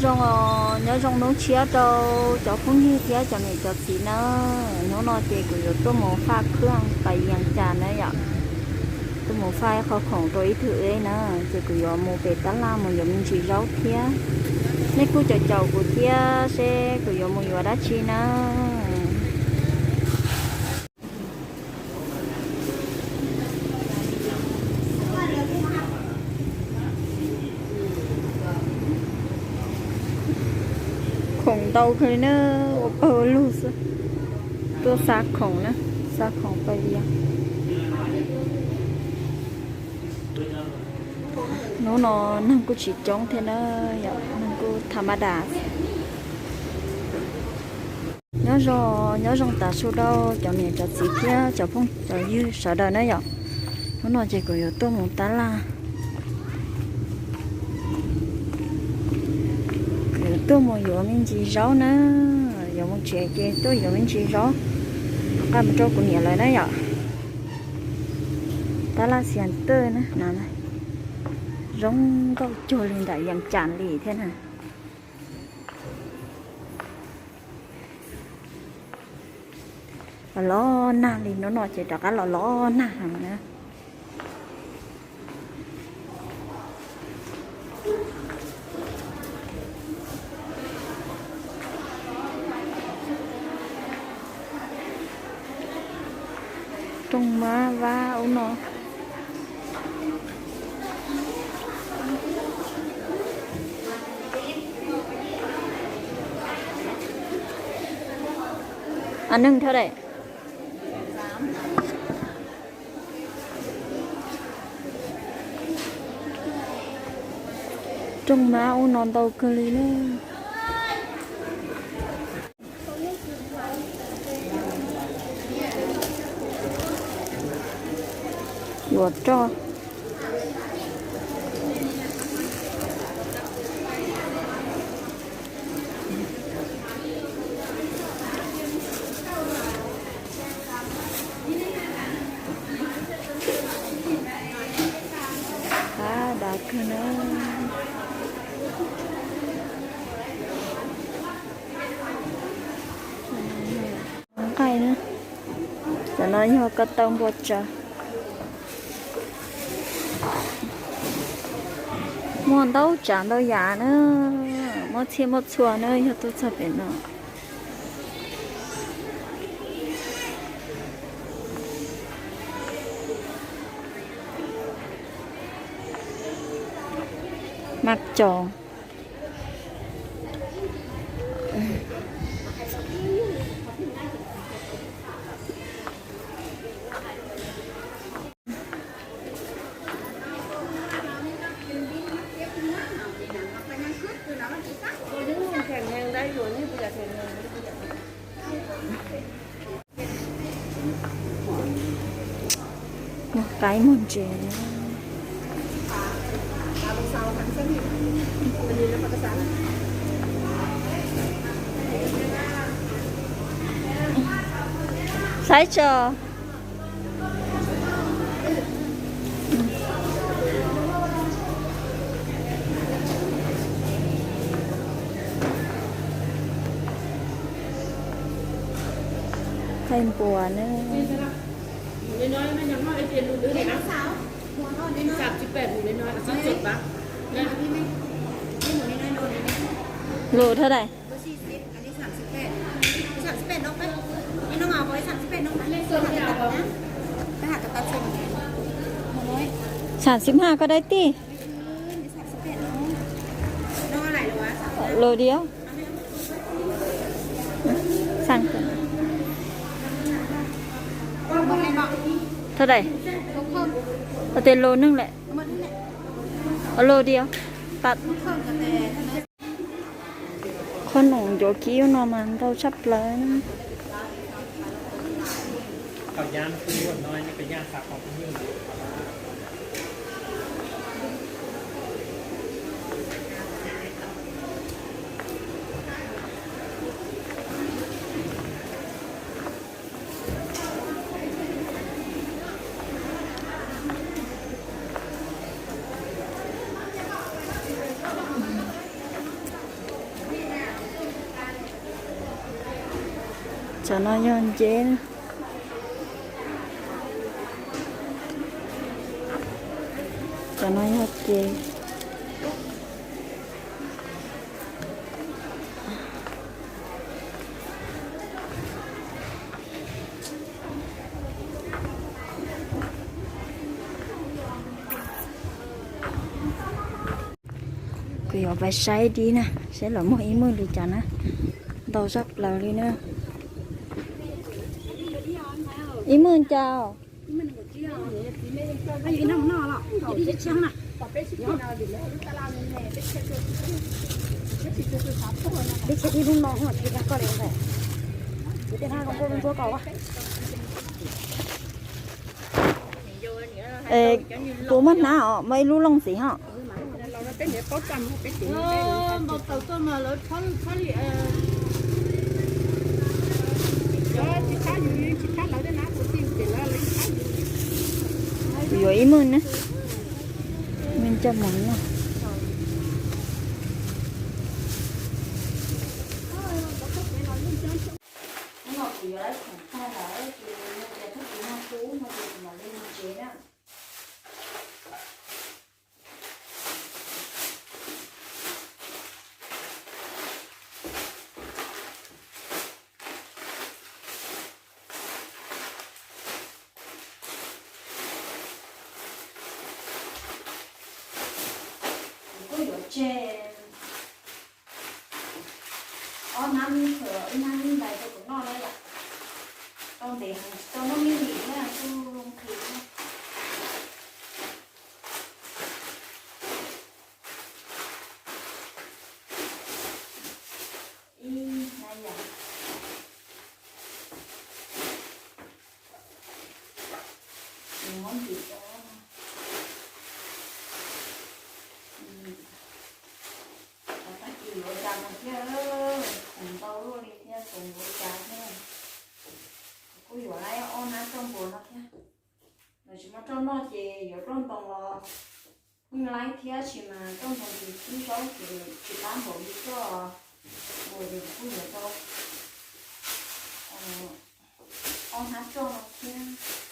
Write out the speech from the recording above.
Zoo, nyob zoo hnub tshiab rau cov phooj ywg thiab cov niam cov txiv na. Hnub no ces kuv yuav tuaj mus faj khwb pais Yees Cas na yom. Tuaj mus faj ib qho khoom rau ib tug eb na, ces kuv yuav mus pem tab laj mus yuav me ntsis zaub thiab. Nej kuj caum caum kuv thiab seb kuv yuav mus yuav dab tsi na. Khoom ntau kawg li na, ua pawg ua lug xwb. Tuaj xa khoom na, xa khoom pais Vias. Hnub no neeg kuj tsis coob thiab na, yom, neeg kuj tha ma das. Nyob zoo, nyob zoo tas su rau cov niam cov txiv thiab cov phooj cov ywg sawv daws na yom. Hnub no ces kuv yuav tuaj mus tab laj, kuv yuav tuaj mus yuav me ntsis zaub na, yuav mus tsev ces tuaj yuav me ntsis zaub, nqa mus rau kuv niam lawv na yom. Tab laj Xias Tawj na, zoo nkauj cuag li ntawm Yees Cas li thiab na. Los los nag li, hnub no ces rov qab los los nag heev na. Rooj mab vab ub no. A neeg thab daim. Rooj mab ub no ntau kawg li na. Yuav roj. Qab dav kawg na. Nqaij na. Cov no yog ko taw npua tsawv. Muaj ntau tsav ntau yam na, muaj txhij muaj txhua na yog tuaj txog pem no. Mas cov Muag qaib muag ntses. Saib tso. Thaij npua na. Lus thaj dais? Xam xiv haj koj dai tij. Lus diav. Thaj dais? Ua tias lus neeg lawm. Lus diav. Qhov num ncuav kib no mas ntau tshaj plaws. Cov no yog nceb, cov no yog ces. Kuv yuav pais saib dib na, saib los muag ib muag li cas na. Ntau zaj plaws li na. Ib muag cas? Puas muaj hnab os, muaj ib lub looj ntxiv ho. Kuv yuav ib muag na. Coj mus noj. Hnub no kuv yuav lawv khoom tag lawm ces yog tias thaum kuv noj tub no ces kuv mam li mus tsev na. Kuv kuj yuav tseg ob hnab me ntsis, ib hnab me ntsis rau kuv noj na yom. Tau ntev heev tsis tau noj me ntsis thiab kuj nqhis thiab. Ib hnab yam. Kuv muab ntim rau. Tag kis yuav cas mus thiab, khoom ntau luaj li thiab, khoom yuav cas thiab. Kuv kuj yuav lawm ob hnab roj npuas no thiab. Lawv tsis muaj roj noj ces yuav roj ntoo los yeej laib thiab, tab sis mas roj ntoo ces tib zaub ces tsis qab npaum li roj npuas, ces kuv kuj yuav tau ob hnab roj no thiab.